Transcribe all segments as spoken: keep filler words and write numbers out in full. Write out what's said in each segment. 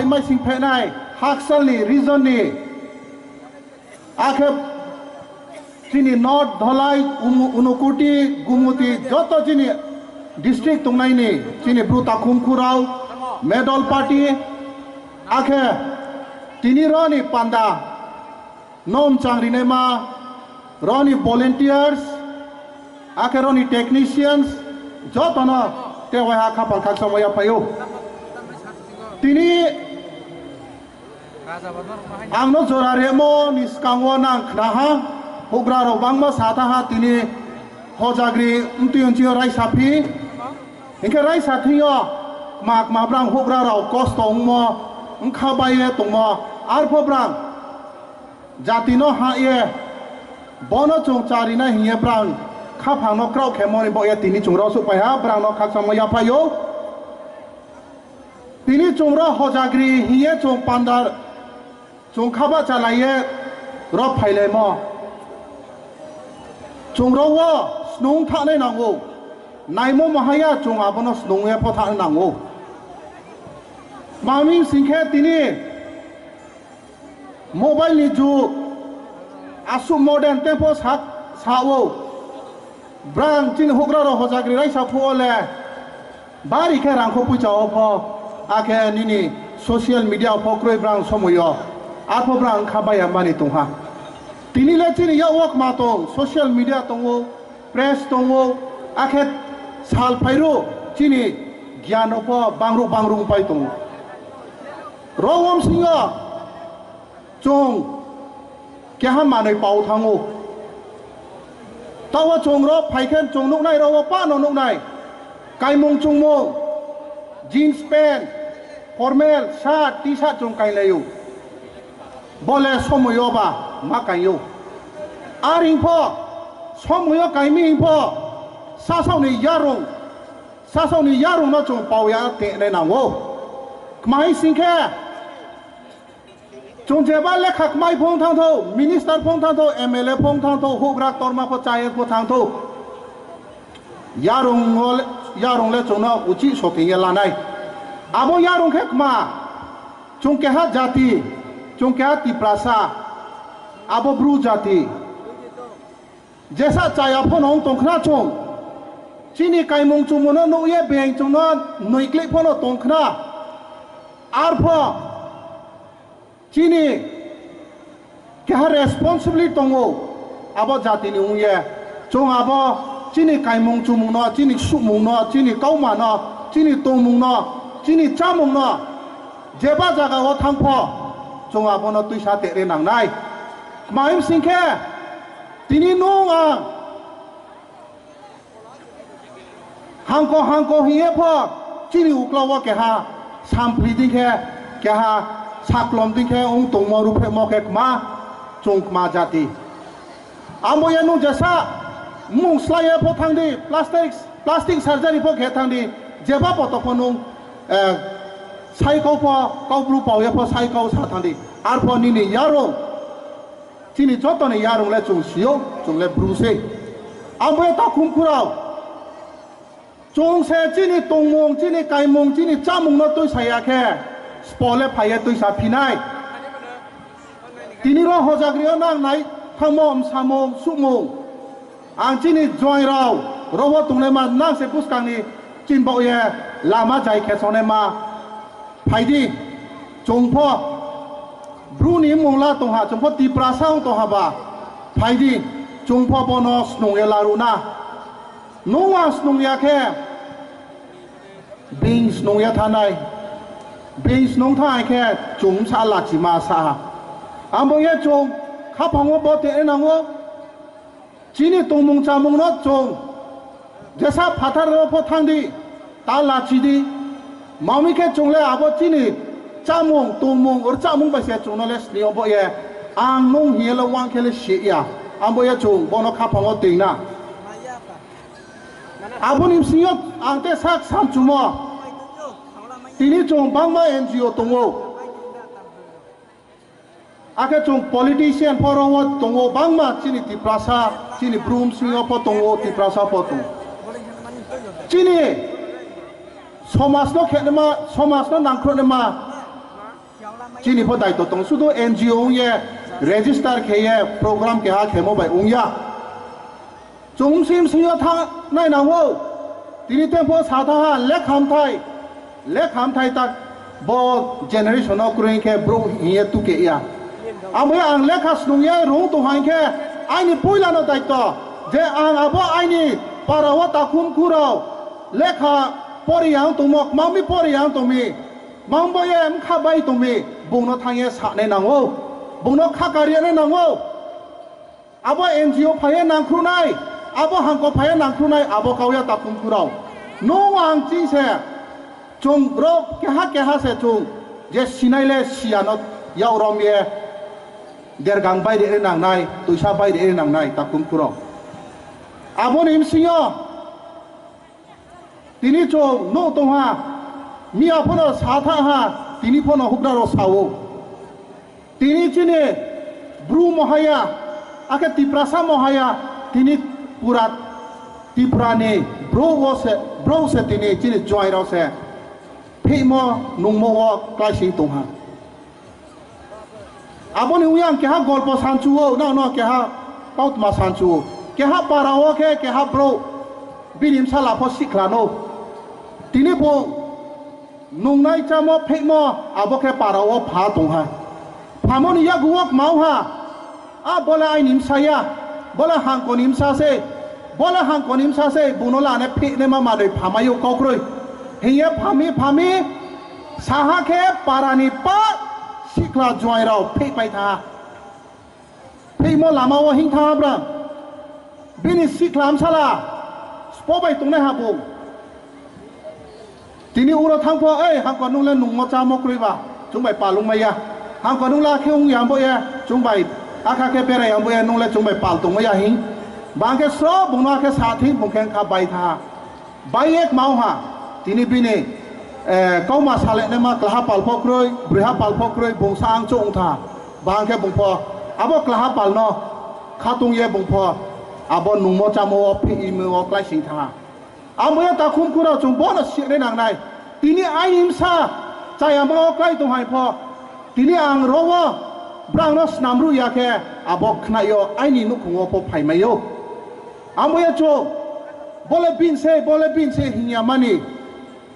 Maising phehnai, Hakchal ni region ni, akhe chini North Dholai, Umu-, Unakoti, Gumoti, joto chini district tongnai ni chini Bru takhumkhu rao, medal party, akhe tini ro ni panda no mchang rinaima, ro ni volunteers, akhe ro ni technicians, joto no tei waiha khaphang khakchangmo yaphai ou. Tini ang no jora rimo ni skang wo nang khna ha, houhgra rao bangma sa thanng ha, tini Hojagri mtui nching yo raisa phi, hing khe raisa thing yo kma kma brang houhgra rao kosto ongmo, bkha bai ye tongmo, arpho brang jati no hah ye, bo no chung chari nai hing ye brang khaphang no kraoh khemo ni baoh ye tini chung rao souhphai ha, brang no khakchangmo yaphai ou. Tini chung ro Hojagri hing ye chung panda, chung khabahchalai ye ro phailaimo. Chung ro wo snung thanai nang ou. Naimo maha ya, chung abo no snung ye pho thanai nang ou. Tma hing sing khe tini mobile ni jug, asuh modern te pho sa, sa ou. Brang chini houhgra rao Hojagri raisa phuh wo le, bari khe rangkho poicha wo pho, akhe nini social media pho kroi brang somoi yo, arpho brang bkha bai ya mani tong ha. Tini le chini yak wo kma tong, social media tong ou, press tong ou, akhe sal phai ruh chini gian rao pho bangruh bangruh ongpai tong ou. Ro wo bsing yo chung keha manoi pao thanng ou. Taoh wo chung ro phai khe chung nuhnai, ro wo pah no nuhnai. Kaimung chungmung, jeans pant, formal, shirt, T-shirt chung kainglai ou. Bo le somoi yo ba ma kaing ou. Are hing pho, somoi yo kaing mi hing pho, sasaoh ni yarung, sasaoh ni yarung no chung pao ya tenai nang ou. Kma hing sing khe, chung jeba lekha kmai phung thanng thou, minister phung thanng thou, M L A phung thanng thou, houhgra ktorma pho chá ye pho thanng thou. Yarung le, yarung le chung no uchih soting ye lanai. Abo yarung khe kma, chung keha jati, chung keha Tiprasa, abo Bru jati. Jesa chaya pho no ong tong khna chung. Chini kaimung chumung no nuh ye being chung no noikleih pho no tong khna. Arpho chini keha responsibility tong ou, abo jati ni ong ye. Chung abo chini kaimung chumung no, chini suhmung no, chini kauma no, chini tongmung no, chini chámung no, jeba zaga wo thanng pho, chung abo no tuisa teri nang nai. Kma hing sing khe, tini nung ang hangko hangko hing ye pho, chini uklau wo keha samphli dei khe, keha saklom dei khe ong tongmo ruhphrehmo khe kma, chung kma jati. Abo ye nung jesa mmung slái ye pho thanng di, plastic, plastic surgery pho khe thanng di, jeba poto pho nung, eh, sai kau pho, kau Bru pao ye pho sai kau sa thanng di. Arpho nini yarung, chini joto ni yarung le chung si ou, chung le Bru sei. Abo ye takhumkhu rao, chung se chini tongmung, chini kaimung, chini chámung no tuisa ya khe, spo le phai ye tuisa phi nai. Tini ro Hojagri yo nang nai thanngmo, msamung, suhmung. Ang chini joaing rao, ro wo tongnaima nang se buskang ni chini baoh ye lama jai khe songnaima. Phai di, chung pho Bru ni mmung la tong ha, chung pho Tiprasa ong tong ha ba. Phai di, chung pho bo no snung ye laruh na. Nung ang snung ya khe, being snung ye thanng nai. Being snung thanng khe, chung bsa lachima sa ha. Abo ye chung khaphang wo bo te nang ou. Chini tongmung chámung no chung jesa phathar wo pho thanng di, ta lachi di. Tma hing khe chung le abo chini chámung, tongmung, rchamung bai se chung no le sning yo bo ye. Ang nung hing ye le uang khe le si ya. Abo ye chung bo no khaphang wo toing na. Abo ni bsing yo ang te sak samchumo. Tini chung bangma N G O tong ou. Akhe chung politician pho ro wo tong ou, bangma chini Tiprasa, chini Bru bsing yo pho tong ou, Tiprasa pho tong ou. Chini somaj no khenaima, somaj no nangkhruhnaima, Chini pho daito tong, sudu N G O ong ye register khe ye program keha khemo bai ong ya. Chung bsing bsing yo thanng nai nang ou. Tini tei pho sa thanng ha, lekha mthai, lekha mthai ta bo generation no kroi khe brouh hing ye tukeh ya. Abo ye ang lekha snung ye rung tong ha hing khe, aini poila no daito, je ang abo aini para wo takhumkhu rao lekha pori ya ong tongmo, kma mi pori ya ong tong mi, kma bo ye bkha bai tong mi, bung no thanng ye sanai nang ou, bung no khakar ye nai nang ou. Abo N G O phai ye nangkhruh nai, abo hangko phai ye nangkhruh nai, abo kau ya takhumkhu rao. Nung ang ching se, chung rao keha keha se chung, je sinai le si ya no yak rom ye, dergang bai ri nang nai, toisa bai ri nang nai, takhumkhu rao. Abo ni bsing yo, tini chung nuh tong ha, miya pho no sa thanng ha, tini pho no houhgra rao sa ou. Tini chini Bru mo ha ya, akhe Tiprasa mo ha ya, tini pura Tripura ni brouh wo se, brouh se tini chini joaing rao se phihmo nungmo wo kláising tong ha. Abo ni ong ye ang keha golpo sanchu ou, nang no keha kautma sanchu ou. Keha para wo khe keha brouh, bini bsala pho sihkhla nou. Tini bung nungnai chámo phihmo abo khe para wo pha tong ha. Phamo ni yakgu wo kma ong ha, a bo le aini bsa ya, bo le hangko ni bsa se, bo le hangko ni bsa se, bung no lane phihnaima manoi phamai ou kau kroi. Hing ye phami phami, saha khe para ni pa sihkhla joaing rao phihpai thanng ha. Phihmo lama wo hing thanng ha bra. Bini sihkhla bsala spo bai tongnai ha bung. Tini uro thanng pho, ei, hangko nung le nungmo chámo kroi ba, chung bai pal ongmai ya. Hangko nung le akhe ong ya bo ye, chung bai, akha khe berai ya bo ye, nung le chung bai pal tongmai ya hing. Bang khe sro bung no akhe sa thing, bung khe kha bai thanng ha. Bai ye kma ong ha, tini bini, eh, kauma salai naima klaha pal pho kroi, broiha pal pho kroi, bung sa ang chouh ong thanng ha. Bang khe bung pho, abo klaha pal no khatung ye bung pho, abo nungmo chámo wo phihmo wo kláising thanng ha. Abo ye takhumkhu rao chung bo no sinai nang nai. Tini aini bsa chayama wo klái tong hai pho, tini ang ro wo brang no snamruh ya khe, abo khnai yo aini nouhkhong wo pho phaimai ou. Abo ye chung, bo le bini se, bo le bini se hing ya mani,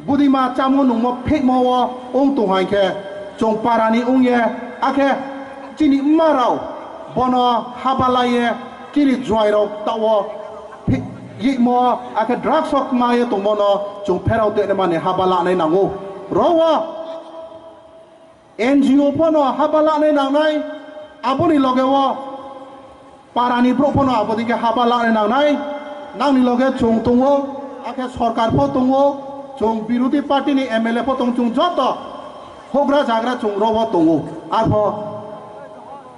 budima chámo nungmo phihmo wo ong tong hai khe, chung para ni ong ye, akhe chini mma rao bo no haba la ye, chini joaing rao taoh wo phih-, yihmo, akhe drugs wo kma ye tongmo no chung pherao tei nai mani haba lanai nang ou. Ro wo N G O pho no haba lanai nang nai, abo ni loge wo para ni brouh pho no abo dei khe haba lanai nang nai, nang ni loge chung tong ou, akhe sorkar pho tong ou, chung birodhi party ni M L A pho tong, chung joto houhgra zagra chung ro wo tong ou. Arpho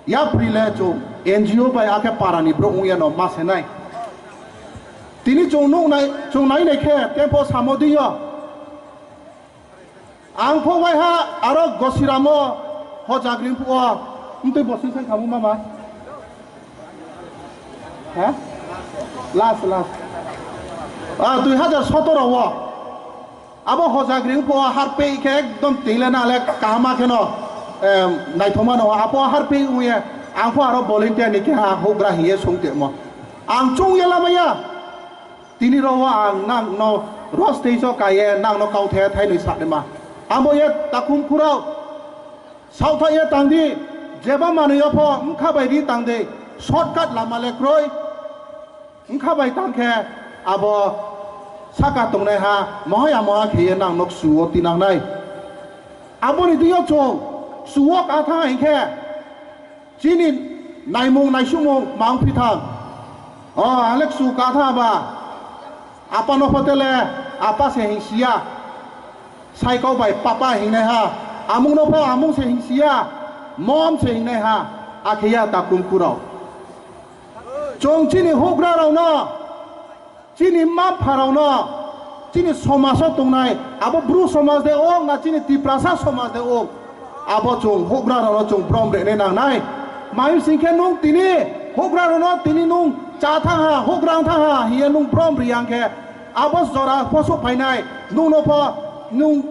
yapri le chung N G O bai akhe para ni brouh ong ye no ma se nai. Tini chung nuh nai, chung nai nai khe, tei pho samo dei yo. Ang pho waiha aro Gosiram wo, Hojagri phuh wo, mtui bosi se khamu mama. Ha? Last, last. Ah, dui hazar sotoro wo. Abo Hojagri phuh wo harpeh khe ekdom tini le na le kaham khe no, em, naithoma no, aphuh wo harpeh ong ye, ang pho aro volunteer ni keha houhgra hing ye sung tongmo. Ang choung ye lamai ya. Tini ro wo ang nang no ro stage wo ka ye nang no kauthai thainoi sa naima. Abo ye takhumkhu rao, saohthaih ye tang di, jeba manoi yo pho bkha bai di tang di, shortcut lama le kroi. Bkha bai tang khe abo sahka tongnaiha moha ya moha khe ye nang no kchu wo tinang nai. Abo ni deing yo chung kchu wo ka thanng hing khe, chini naimung naisuhmung mang phi thanng. O, ang le kchu ka thanng ba, apa no pho te le apa se hingsi ya. Sai kau bai papa hingnaiha, amung no pho amung se hingsi ya, mom se hingnaiha, akhe ya takhumkhu rao. Chung chini houhgra rao no, chini mma-mpha rao no, chini somaj wo tongnai, abo Bru somaj de ong, na chini Tiprasa somaj de ong, abo chung houhgra rao no chung brom rinai nang nai. Mai sing khe nung tini houhgra rao no tini nung chá thanng ha, houhgra ong thanng ha hing ye nung brom ri yang khe, abo jora pho souhphai nai, nung no pho, nung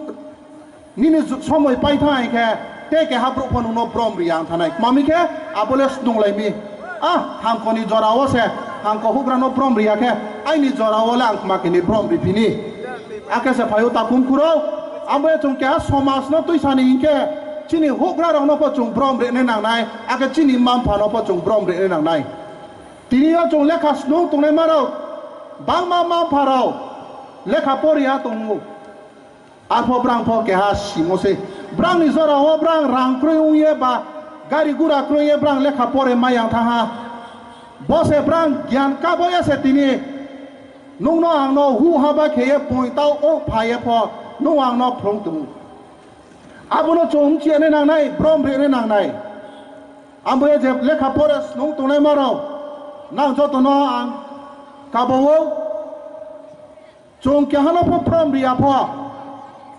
nini ju-, somoi pai thanng hing khe, Te keha brouh pho nung no brom ri ya ong thanng nai. Tma mi khe, abo le snunglai mi. A, hangko ni jora wo se, hangko houhgra no brom ri ya khe, aini jora wo le ang tma khe ni brom riphi ni. Akhe se phai ou takhum khurao, abo ye chung keha somaj no tuisa ni hing khe, chini houhgra rao no pho chung brom ri nai nang nai, akhe chini mma-mpha no pho chung brom ri nai nang nai. Tini yo chung lekha snung tongnaima rao, bangma mma-mpha rao lekha pore ya tong ou. Arpho brang pho keha simo sei. Brang ni jora wo brang rang kroi ong ye ba gari gura kroi ye brang lekha pore mai ya thanng ha. Bo se brang gyan kabo ye se tini nung no ang no huh haba khe ye poing tau ong phai ye pho nung ang no phrung tong ou. Abo no chung mchi ya nai nang nai, brom ri nai nang nai. Abo ye je lekha pore snung tongnaima rao, nang joto no ang kabo ou. Chung keha no pho brom ri ya pho,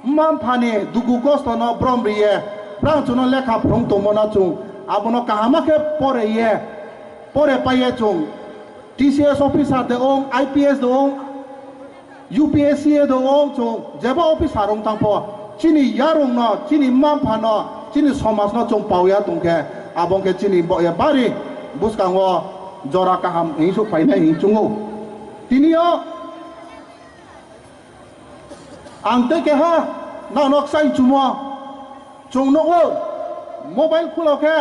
mma-mpha ni dugu kosto no brom ri ye, brang chung no lekha phrung tongmo no chung, abo no kaham khe pore ye, pore pai ye chung, T C S officer de ong, I P S de ong, U P S C de ong, chung jeba officer ong thanng pho, chini yarung no, chini mma-mpha no, chini somaj no chung pao ya tong khe, abo ong khe chini bo ye bari buskang wo jora kaham hing souhphai nai hing chung ou. Tini yo ang tei keha nang no kchaih chumo, chung nuh ou, mobile khulo khe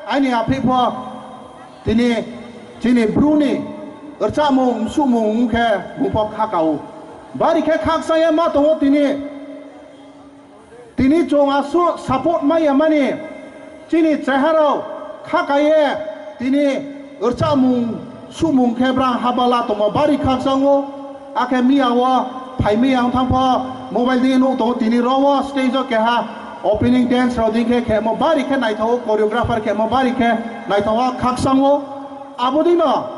aini apheih pho tini chini Bru ni rchahmung msuhmung ong khe bung pho khaka ou. Bari khe khakchang ye ma tong ou tini. Tini chung asuh support mai ya mani, chini chraiha rao khaka ye tini rchahmung suhmung khe brang haba la tongmo bari khakchang ou. Akhe miya wo phai mi ya ong thanng pho mobile dei nuh tong ou, tini ro wo stage wo keha opening dance rao dei khe khemo bari khe naithao ou, choreographer khemo bari khe naithao wo khakchang ou. Abo dei no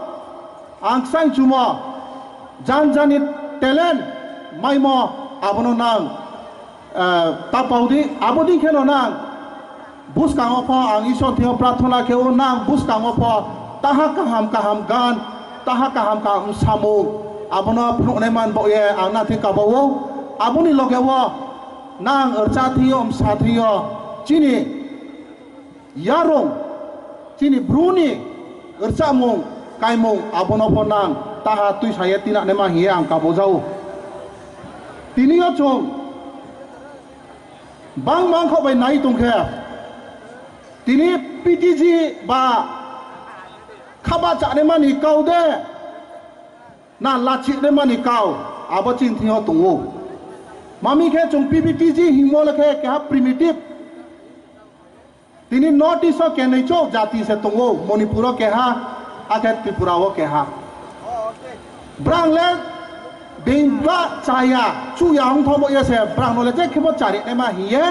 ang kchaih chumo, jan jani talent maimo, abo no nang, eh, ta pao di, abo dei khe no nang buskang wo pho ang Isor thing yo prarthona khe ou, nang buskang wo pho taha kaham kaham gan, taha kaham kaham samung, abo no phnuhnai man baoh ye ang nang thing kabo ou. Abo ni loge wo nang rcha thing yo, msa thing yo, chini yarung, chini Bru ni rchahmung, kaimung, abo no pho nang taha tuisa ye tinanaima hing ye ang kabo ja ou. Tini yo chung bangma ongkhaoh bai nai tong khe, tini P T G ba khaba chánaima ni kau de, na lachinaima ni kau, abo chini thing yo tong ou. Tma mi khe chung P V T G hingmo le khe keha primitive. Tini North East wo kenoi chouh jati se tong ou, Manipur wo keha, akhe Tripura wo keha. Brang le being ba chaya, chuh ya ong thanng bo ye se brang no le je khebo chari naima hing ye,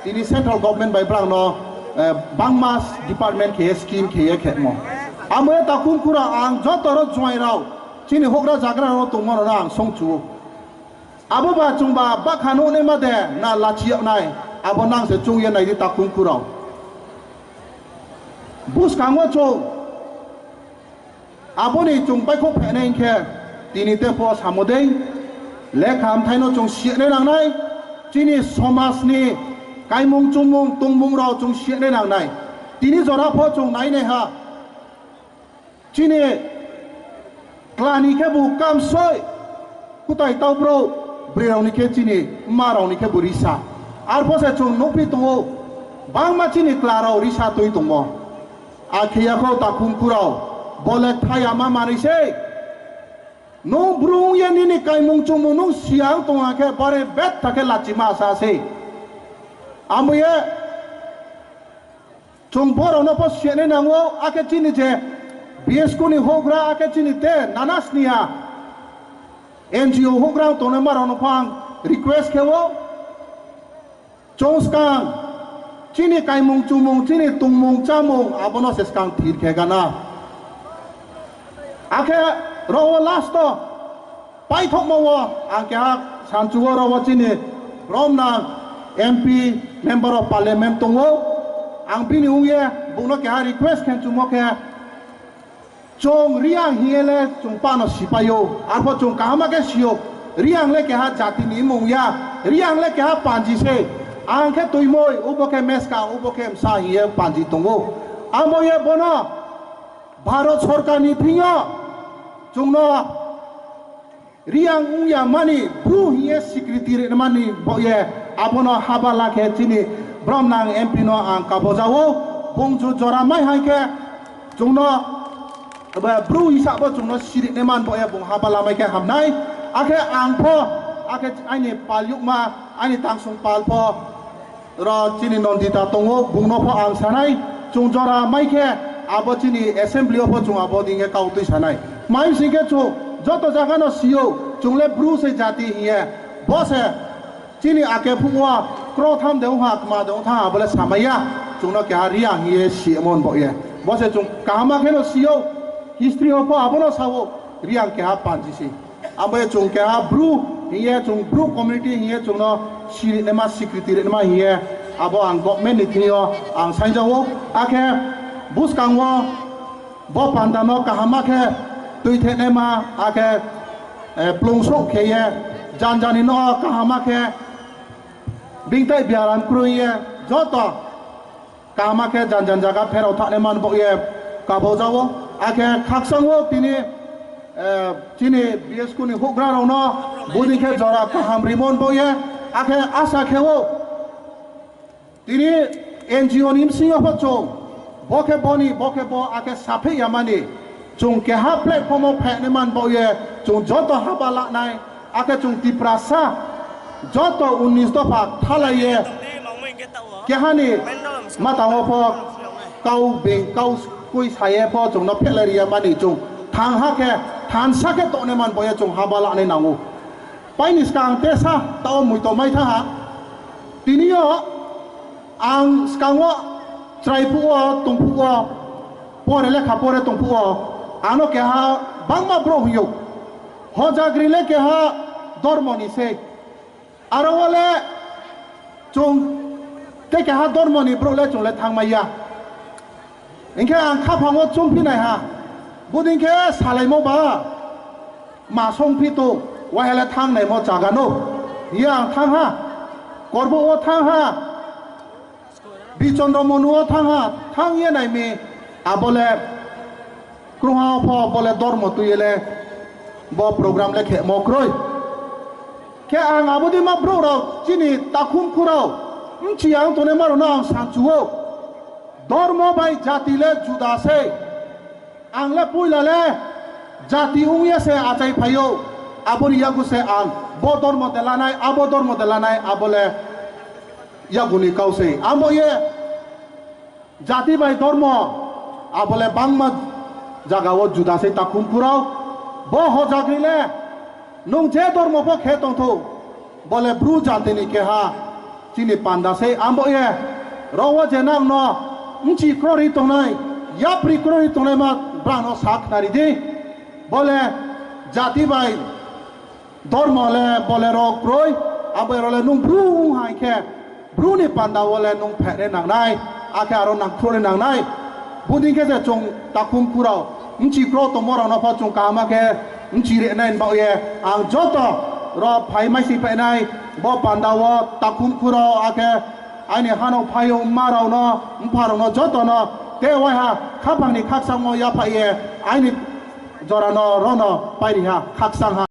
tini central government bai brang no, eh, bangma department khe ye, scheme khe ye khemo. Amo ye takhum khurao ang joto ro juaing rao, chini houhgra zagra rao tongmo rao no ang songchu ou. Abo ba chung ba bakha nuh naima de na lachi yag nai, abo nang se choung ye nai di takhum khurao. Buskang wo chung, abo ni chung baihkhouh phainai hing khe, tini te pho samo dei, lekha mthai no chung sinai nang nai, chini somaj ni kaimung chumung tongmung rao chung sinai nang nai. Tini jora pho chung nai nai ha. Chini kla ni khebu kamsoi, kutai tau brouh, broi rao ni khe chini mma rao ni khebu risa. Arpho se chung nuhphi tong ou, bangma chini kla rao risa tui tongmo. Akhe ya kho takhum khurao, bo le kthai yama manoi sei. Nung Bru ong ye nini kaimung chumung nung siya ong tong ha khe, bore betha khe lachima sa sei. Amo ye, chung borao no pho sinai nang ou, akhe chini je B S K ni houhgra, akhe chini te nana sni ya N G O houhgra tongnaima rao no pho ang request khe ou, chung skang chini kaimung chumung, chini tongmung chámung, abo no se skang thir khe gana. Akhe ro wo last wo paithohmo wo ang keha sanchu wo ro wo chini romnang M P, Member of Parliament tong ou. Ang bini ong ye bung no keha request khe chumo khe, chung Reang hing ye le chung pa no sipai ou, arpho chung kaham khe si ou, Reang le keha jati ni mung ya, Reang le keha panji sei. Ang khe tuimoi, ubo khe meska, ubo khe bsa hing ye panji tong ou. Abo ye bono Bharot sorkar ni thing yo chung no Reang ong ya mani, Bru hing ye স্বীকৃতি ri mani baoh ye, abo no habala khe chini bromnang M P no ang kabo ja ou. Bung ju jora mai haing khe chung no, Bru hisab wo chung no siri nai man baoh ye bung habala mai khe ham nai. Akhe ang pho, akhe aini palyukma, aini tangsong pal pho, ro chini Nandita tong ou, bung no pho ang sa nai, chung jora mai khe abo chini assembly yo pho chung abo dei khe kau tui sa nai. Tma hing sing khe chung joto zaga no si ou, chung le Bru se jati hing ye. Bo se chini ake phuh wo krotham de ong ha, kma de ong thanng ha, abo le samai ya. Chung no keha Reang hing ye si mon baoh ye. Bo se chung kaham khe no si ou, history yo pho abo no sa ou, Reang keha panji se. Abo ye chung keha Bru hing ye, chung Bru community hing ye chung no siri naima, স্বীকৃতি ri naima hing ye, abo ang government ni thing yo ang saing ja ou. Akhe buskang wo bo panda no kaham khe tuitheh naima, akhe, eh, plungsouh khe ye, janja ni no kaham khe bingtai biaram kroi ye, joto kaham khe janja zaga pherao thanng nai man baoh ye kabo ja ou. Akhe khakchang wo tini, eh, chini B S K ni houhgra rao no bodei khe jora kaham ri mon baoh ye, akhe asa khe ou tini N G O ni bsing yo pho chung, bo khe bo ni, bo khe bo, akhe sapheh ya mani, chung keha platform wo phai nai man baoh ye, chung joto haba la nai, akhe chung Tiprasa joto unis dopha kthalai ye, keha ni matang wo pho kau being kau kui sa ye pho chung no phehlai ri ya mani, chung thanng ha khe, thansa khe tongnai man baoh ye chung haba la nai nang ou. Pai ni skang te sa, taoh wo moito mai thanng ha. Tini yo ang skang wo chrai phuh wo, tong phuh wo, pore lekha pore tong phuh wo, ang no keha bangma brouh hing ou. Hojagri le keha dormo ni sei. Aro wo le chung te keha dormo ni brouh le chung le thanngmai ya. Hing khe ang khaphang wo chungphi nai ha, bodei khe salaimo ba, ma songphi tong, waiha le thanngnaimo zaga no hing ye ang thanng ha, Korbouh wo thanng ha, Bichondro Monu wo thanng ha, thanng ye nai mi, abo le krungha pho bo le dormo tui ye le bo program le khemo kroi. Khe ang abo dei ma brouh rao, chini takhumkhu rao, bchi ang tongnaima rao no ang sanchu ou. Dormo bai jati le juda sei. Ang le poila le jati ong ye se achaiphai ou. Abo ni yakgu se ang bo dormo de lanai, abo dormo de lanai, abo le yakgu ni kau sei. Abo ye jati bai dormo, abo le bangma zaga wo juda sei takhumkhu rao. Bo Hojagri le, nung je dormo pho khe tongthou, bo le Bru jati ni keha chini panda sei. Abo ye, ro wo je nang no bchi kroi ri tongnai, yapri kroi ri tongnaima brao no sakhnari di. Bo le jati bai dormo le bo le ro kroi, abo ye ro le nung Bru ong haing khe, Bru ni panda wo le nung phehnai nang nai, akhe aro nangkhruhnai nang nai. Bodei khe se chung takhumkhu rao, bchi kroi tongmo rao no pho chung kaham khe bchi ri nai baoh ye, ang joto ro phai maising phai nai, bo panda wo takhumkhu rao, akhe aini hano phai ou mma rao no, mpha rao no, joto no, te waiha khaphang ni khakchangmo yaphaih ye, aini jora no ro no pairi ha, khakchang ha.